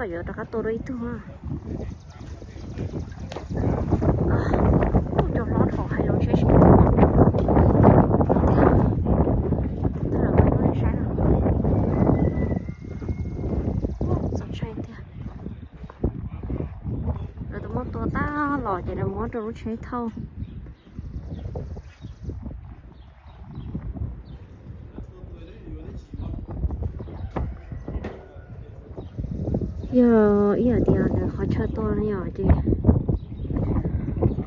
Yuav rov qab tua dua ib tug. Cov hlob dhau hais lus tsheb, txaus ntshai tiag. Lawv twb muab tua tag los ces lawv muab rau lub tsheb thauj. Yog ib yam tias lawv qhov chaw tua no yom ces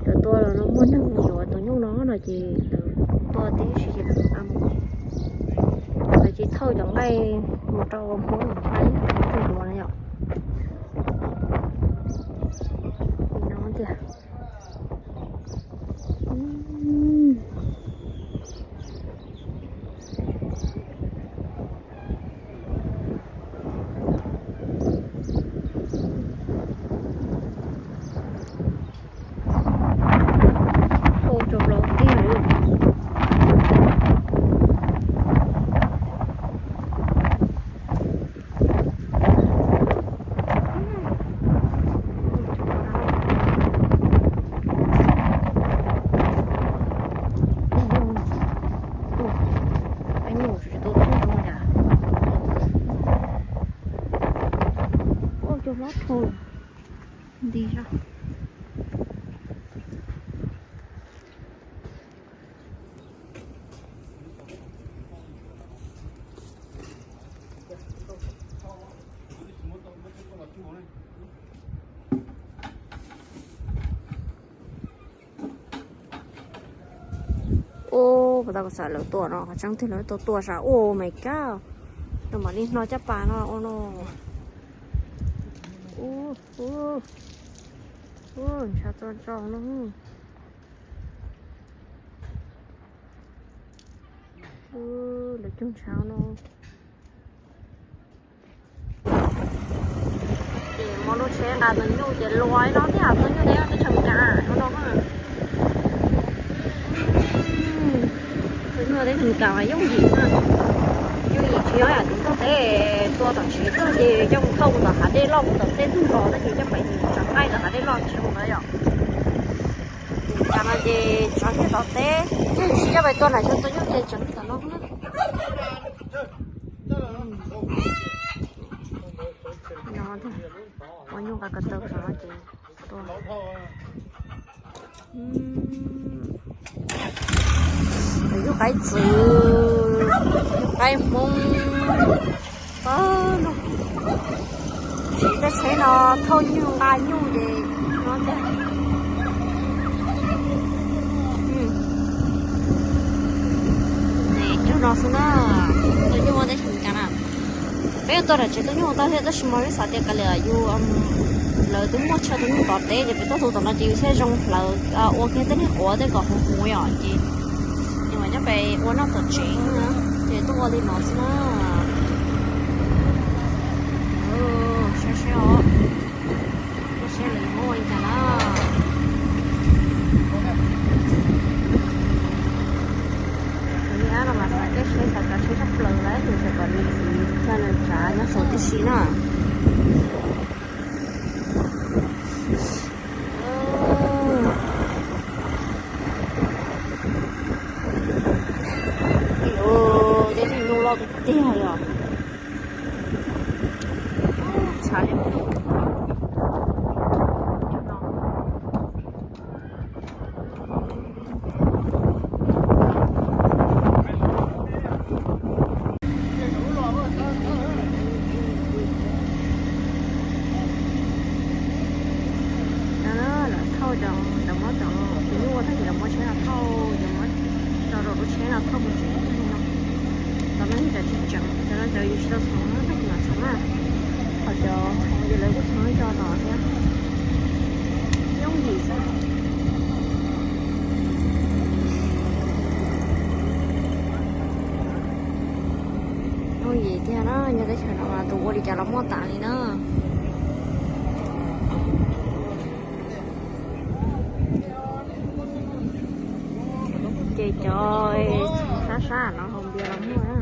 lawv tua los no muaj neeg yuav tus nyuj no no ces lawv tua tib si ces lawv a mus, lawv cia thauj cov nqaij mus rau Hmoob Nplog no yom. No tias Ua cov hlob dhau nti zog. Ua puas tau, kuv xav lawv tua no qhov tseeb tiag lawv tua tua sav ua me kab, no mam li hno caj pas no ua no. Ua, ua, ntshav txog tso no. Lawv cug ntshav no. Ces muab lub tsheb nqa tus nyuj ces luag ib no thiab, tus nyuj teb teb chaws Amelikas no no. Tus nyuj teb chaws Amelikas mas yooj yim na, yooj yim tsis yog yam tus txog teb tua tom tsev tuaj ces coj mus thauj mus tom hav dej loj mus tom tej ntug zos tab sis coj pais tsav nqaij tom hav dej loj tsis mus na yom. Cas no ces tsav kiag tom teb, yeej tsis coj pais tua nram xyov tus nyuj ces tsav kiag tom no na. Ua nyuj nqa ko taw saum no ces tua. Yus qaib txwv, yus qaib Hmoob, siv tej tsheb no thauj nyuj nqa nyuj ces no tiag. Cug no xwb na, tus nyuj muaj teb chaws Amelikas na. Peb yuav tuaj nram tsev tua nyuj tau thiab tab sis mas peb xav tias kav liam yus, lawv twb muaj chaw tua nyuj tom teb ces peb tuaj tua tom no ces yus thiaj zoo hlawv ua kiag tej niag quav tej kom huv huv yom ces yus mam coj pem ua noj tom tsev na, ces tuaj ua li no xwb na. Saib saib os, saib saib lawv muab ua li cas na. Tus niag no mas xav tej tsheb, xav tsav tsheb tshaj plaws lawm, tus xav kom nws txiv coj nws tsav nyob saum tib si na. Ua, tej nyuj loj tiag tiag li os. Tshav li. Lawv thauj cov, lawv muab cov tus nyuj ua tag ces lawv muab tsheb no thauj, ces muab tso rau lub tsheb no thauj mus tsev no. Cov no yog cov tsis tseev, cov no cov yus tsis tau txhoov no tab sis mas txhoov na. Ho cov txhoov ces lawv kuj txhoov tso no thiab. Yooj yim xwb. Yooj yim tiag na, nyob teb chaws no mas tus ua li cas los muaj tas li na. Ces cov sab sab no hauv npias los muaj na.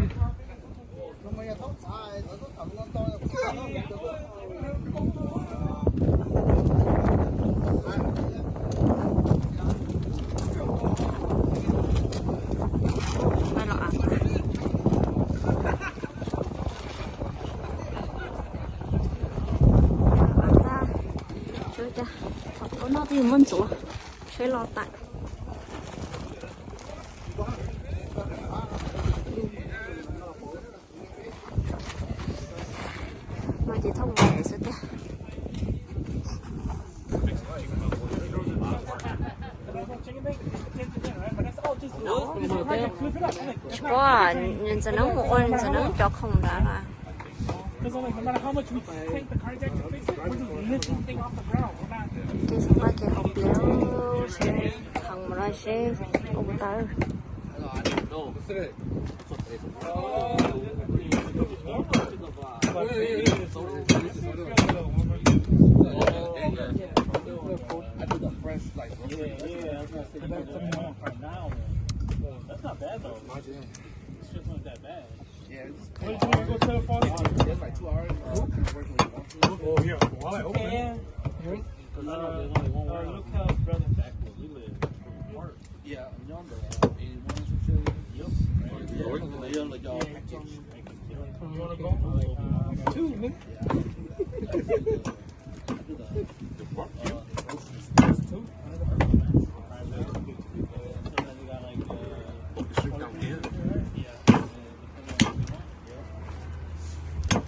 Ua no twb yuav muab ntxuav, seb los tag. No ces thauj mus xwb tiag. Tsis paub, ntxawm neeb mus ua ntxawm neeb cov khoom ntawd na. Ces xyov koj ces hauv pliav seb, heev mus no seb ua tawv.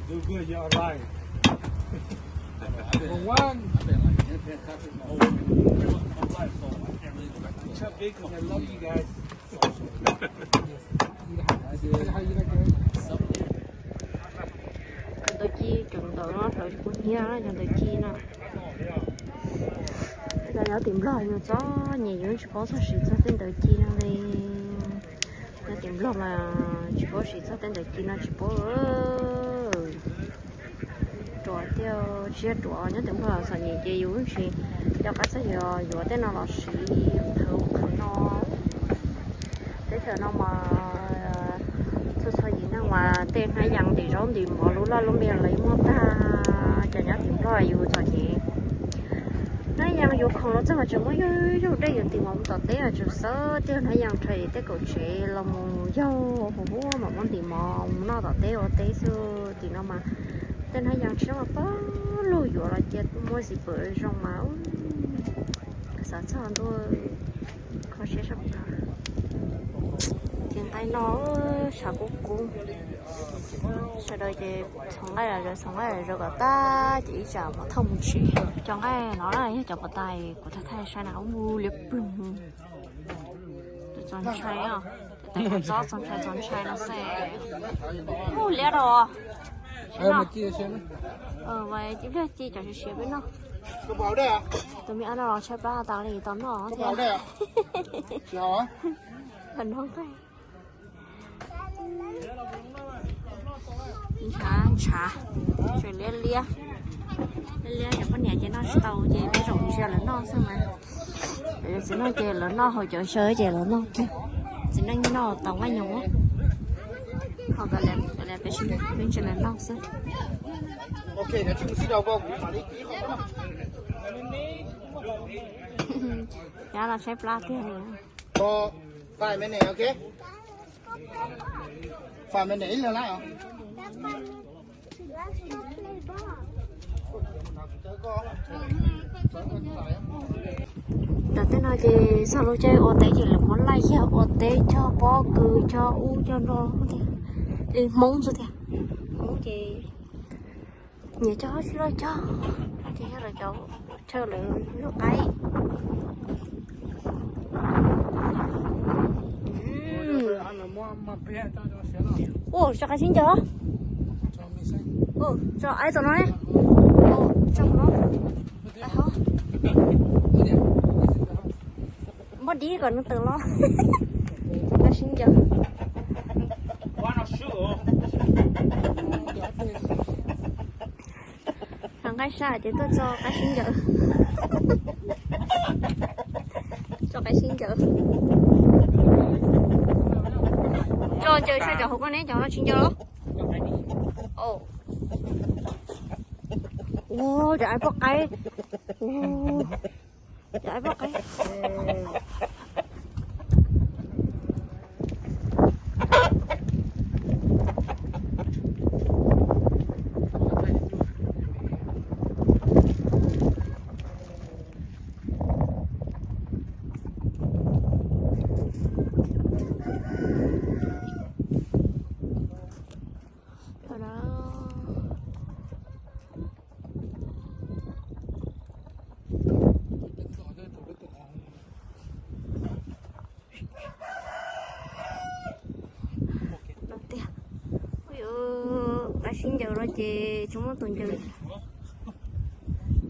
Do good, you're alive. Number one. Good job, big. I love you guys. Yes. How you like it? Cov ntawv ci tseem tawm no, tsis pub hnyiab cov ntawv ci no. Cov nyob tim Nplog yus txom nyem yus tsis paub txog siv txog tej ntawv ci no li. Nyob tim Nplog mas tsis paub siv txog tej ntawv ci no tsis paub. Ruam tiag, tsis yog ruam, nyob tim Nplog txom nyem ces yus tsis nco qab txog yuav yuav tej no los siv thaum qhov no. Teb chaws no mas txhua txhua yim neeg mas tej hnab yas ntim zaub ntim mov lub laj lub me los yeej muaj tag, ces nyob tim Nplog yus txom nyem. Hnab yas yuav khoom los txog mas tseem muaj yug yug dej yuav ntim mov mus tom teb, tseem xawb tej hnab yas rau tej kaum tsev los mus yaug huv huab mam muab ntim mov mus noj tom teb ua teb xwb. Tim no mas tej hnab yas tshiab mas pab lug yuav los cia muaj zis pwm zoo mas xav txog ntuj kho siab sab. Ces nqaij no tshav kub kub, sawv daws ces txhoov nqaij los zaws, txhoov nqaij los zaws kom tag ces ib tsam mam thauj mus tsev. Cov nqaij no na yog cov puas tag kuv thaij thaij saib na, ub liab ploog. Txaus ntshai os, txaus ntshai, txaus ntshai no xwb. Ub liab rau. Cia pliag ci cov siav siav peb noj. Tus me ab no los tshaib plab tas li tau noj thiab. Noj nqaij. Ntshav ntshav, tseem liab liab. Liab liab cov poj niam ces noj tsis tau ces peb zaum ntsia lawv noj xwb mas. Txiv neej ces lawv noj haus cawv xyaw ces lawv noj kiag. Txiv neej noj tau nqaij nyoos. Ho peb ntsia lawv noj xwb. Nyab los tshaib plab tiag li. Five minutes, okay? Five minutes, ib leeg na. Tom tej no ces txog lub caij ua teb ces lawv muab laij kiag ua teb cog pob kws cog ub cog no thiab. Li Hmoob xwb tiag. Hmoob ces nyias cog tsis loj cog, ces yog lawv cov chaw lawv lub qaib. Ua tso qaib sib ncaws. Tso aib tom no. Tso no. Npoj dib kom nws tawm los. Qaib sib ncaws. Thaum nqaij sab ces tuaj tso qaib sib ncaws. Tso qaib sib ncaws. Tso ncaws sab cov hauv koj neb cov no tsis ncaws los. Ua cov aib poj qaib. Cov aib poj qaib. Tib ncaws no ces tsis muaj tus ncaws.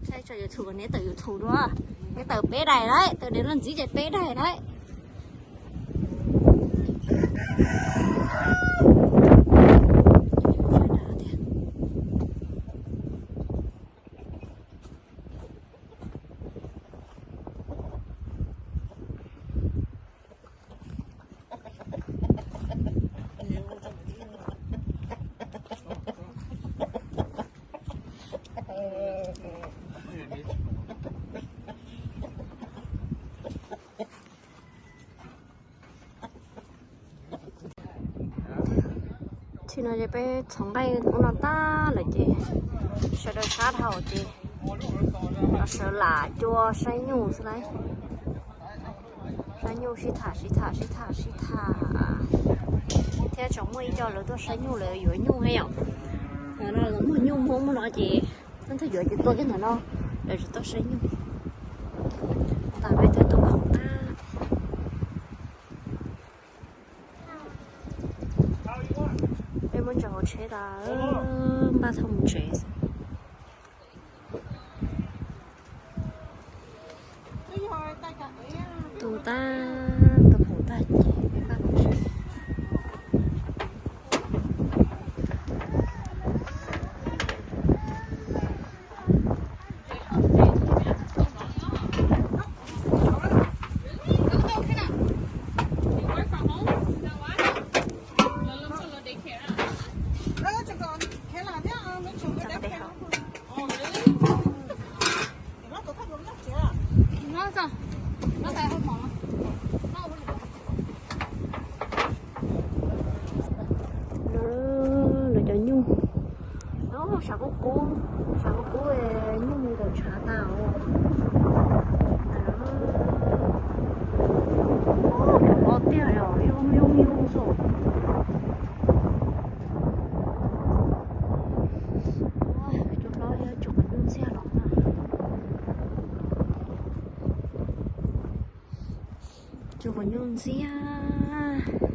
Saib tso YouTube, neb tawm YouTube dua. Neb tawm peb daim lawm, tawm dev loj ntxiv ces peb daim lawm. Txij no ces peb txhoov nqaij ub no tag lawm ces sawv daws sab dhau ces los sawv lam cua saib nyuj xwb lauj. Saib nyuj sib tham sib tham sib tham sib tham. Thiab tseem muaj ib co lawv tuaj saib nyuj, lawv yuav nyuj thiab yom. Ntawm no lawv muag nyuj muag ub no ces leej twg yuav ces tuaj kiag ntawm no, lawv tsis tuaj saib nyuj. Tas peb twb tu khoom tag. Peb muab ntsaws hauv tsheb tas, npaj thauj mus tsev. Tu tag, tu khoom tag ces npaj mus tsev. Lawv cov nyuj, sav kub kub, sav kub kub, nyuj mus ntawm tshav tas os. Ob tiag os, yooj yooj yooj xwb. Cov hlob thiab tsoom nyuj ntxiag los na. Tsoom nyuj ntxiag.